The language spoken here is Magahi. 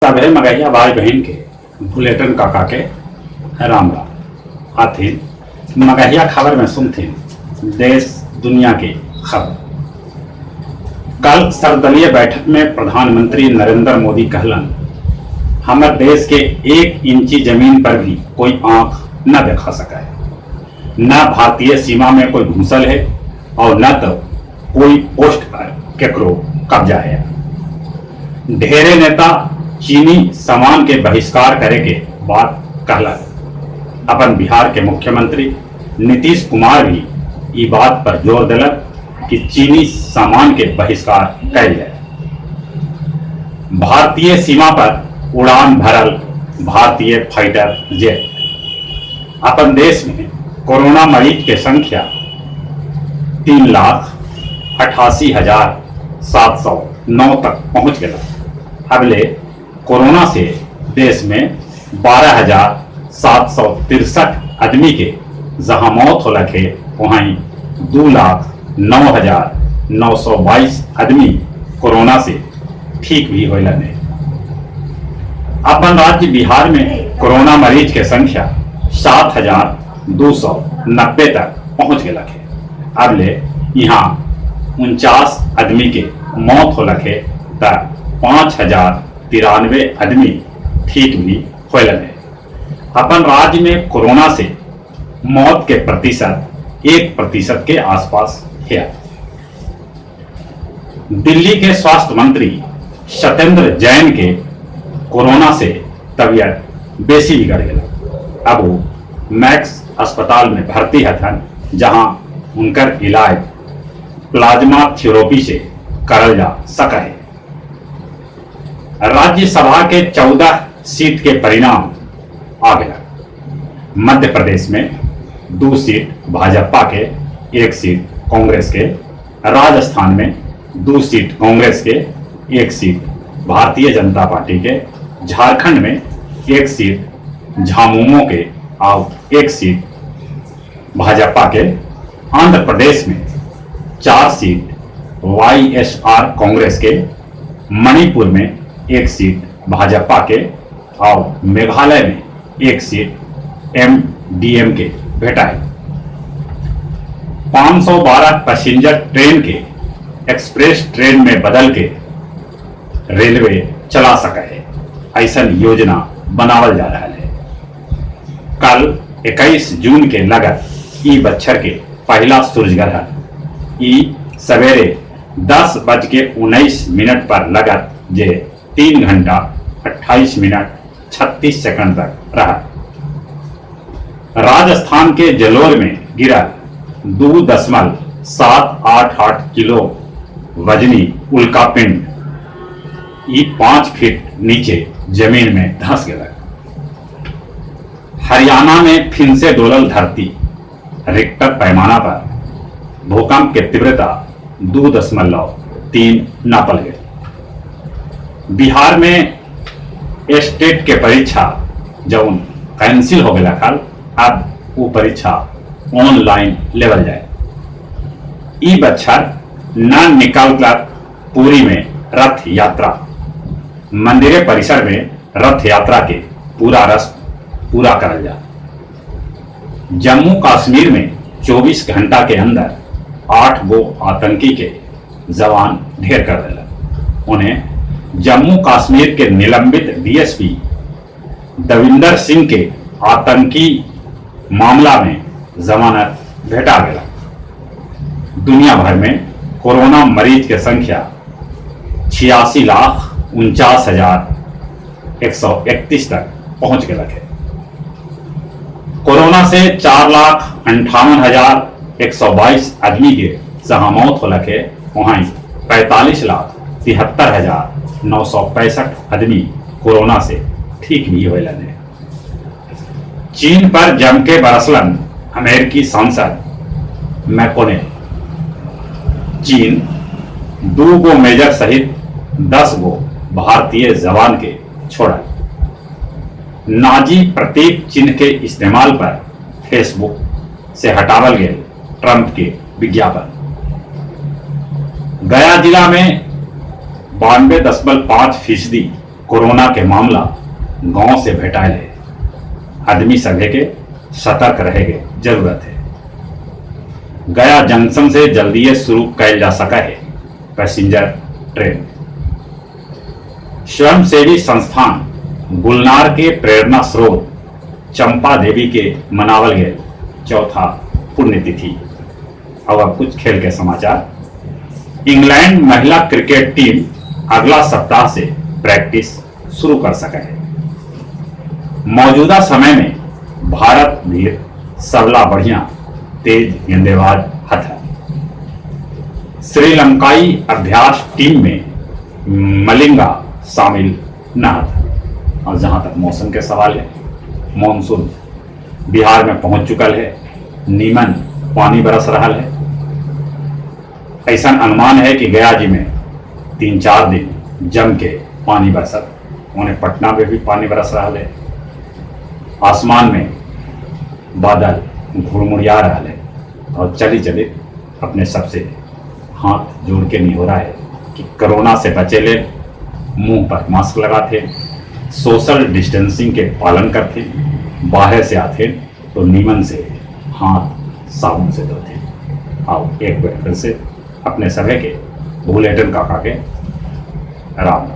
सभे मगहिया भाई बहिन के भुलेटन काका के राम राम। आथिन मगहिया खबर में सुनथिन देश दुनिया के खबर। कल सर्वदलीय बैठक में प्रधानमंत्री नरेंद्र मोदी कहलन, हमर देश के एक इंची जमीन पर भी कोई आंख न देखा सका है। न भारतीय सीमा में कोई घुसल है और न तो कोई पोस्ट पर केकरो कब्जा है। ढेरे नेता चीनी सामान के बहिष्कार करे के बात कहलन। अपन बिहार के मुख्यमंत्री नीतीश कुमार भी ई बात पर जोर दिलन कि चीनी सामान के बहिष्कार कैल जाए। भारतीय सीमा पर उड़ान भरल भारतीय फाइटर जेट। अपन देश में कोरोना मरीज के संख्या 3,88,709 तक पहुंच गया। अबले कोरोना से देश में 12,763 आदमी के जहां मौत होला के वहीं 2,09,922 आदमी कोरोना से ठीक भी होला ने। अपन राज्य बिहार में कोरोना मरीज के संख्या 7,290 तक पहुंच गया है। अब ले यहाँ 49 आदमी के मौत होला है त 5,093 आदमी ठीक भी होलन है। अपन राज्य में कोरोना से मौत के प्रतिशत 1% के आसपास है। दिल्ली के स्वास्थ्य मंत्री सत्येंद्र जैन के कोरोना से तबीयत बेसी बिगड़ गया। अब वो मैक्स अस्पताल में भर्ती हथन, जहां उनकर इलाज प्लाज्मा थेरेपी से करल जा सका है। राज्यसभा के 14 सीट के परिणाम आ गया। मध्य प्रदेश में 2 सीट भाजपा के, 1 सीट कांग्रेस के, राजस्थान में 2 सीट कांग्रेस के, 1 सीट भारतीय जनता पार्टी के, झारखंड में 1 सीट झामुमो के और 1 सीट भाजपा के, आंध्र प्रदेश में 4 सीट वाईएसआर कांग्रेस के, मणिपुर में 1 सीट भाजपा के और मेघालय में 1 सीट एमडीएम के भेटाई। 512 पैसेंजर ट्रेन के एक्सप्रेस ट्रेन में बदल के रेलवे चला सके है, ऐसा योजना बनावल जा रहा है। कल 21 जून के लगत ई बच्छर के पहला सूर्य ग्रहण ई सवेरे 10:19 पर लगत, जे 3 घंटा 28 मिनट 36 सेकंड तक रहा। राजस्थान के जलोर में गिरा 2.788 किलो वजनी उल्का पिंड ई 5 फीट नीचे जमीन में धंस गया। हरियाणा में फिर से डोलल धरती, रिक्टर पैमाना पर भूकंप के तीव्रता 2.3 नापल गई। बिहार में स्टेट के परीक्षा जौन कैंसिल हो गया कल, अब वो परीक्षा ऑनलाइन लेवल जाए। ई बच्छर न निकल पुरी में रथ यात्रा, मंदिर परिसर में रथ यात्रा के पूरा रस्म पूरा करल जा। जम्मू कश्मीर में 24 घंटा के अंदर 8 गो आतंकी के जवान ढेर कर दिला। उन्हें जम्मू कश्मीर के निलंबित डीएसपी दविंदर सिंह के आतंकी मामला में जमानत भेटा गया। दुनिया भर में कोरोना मरीज के संख्या 86,49,131 तक पहुंच गया है। कोरोना से 4,58,122 आदमी के जहां मौत होला के, वहीं 45,73,965 आदमी कोरोना से ठीक भी होलन है। चीन पर जम के बरसलन अमेरिकी सांसद मैकोनेल। चीन 2 गो मेजर सहित 10 गो भारतीय जवान के छोड़ा। नाजी प्रतीक चिन्ह के इस्तेमाल पर फेसबुक से हटावल गए ट्रंप के विज्ञापन। गया जिला में 92.5% कोरोना के मामला गांव से भेटायल है। आदमी सभे के सतर्क रहे के जरूरत है। गया जंक्शन से जल्दीए शुरू कैल जा सका है पैसेंजर ट्रेन। स्वयंसेवी संस्थान गुलनार के प्रेरणा स्रोत चंपा देवी के मनावल गए चौथा पुण्यतिथि। और अब कुछ खेल के समाचार। इंग्लैंड महिला क्रिकेट टीम अगला सप्ताह से प्रैक्टिस शुरू कर सके है। मौजूदा समय में भारत भी सबला बढ़िया तेज गेंदेबाज हथ है। श्रीलंकाई अभ्यास टीम में मलिंगा शामिल न था। और जहां तक मौसम के सवाल है, मानसून बिहार में पहुंच चुकल है, नीमन पानी बरस रहा है। ऐसा अनुमान है कि गया जी में 3-4 दिन जम के पानी बरसत। उन्हें पटना में भी पानी बरस रहा है। आसमान में बादल घुड़मुड़िया रहा है। और चली चले अपने सबसे हाथ जोड़ के नहीं हो रहा है कि कोरोना से बचे ले मुंह पर मास्क लगाते, सोशल डिस्टेंसिंग के पालन करते, बाहर से आते तो नीमन से हाथ साबुन से धोते। आओ एक बार फिर से अपने सभी के बुलेटिन काका के राम राम।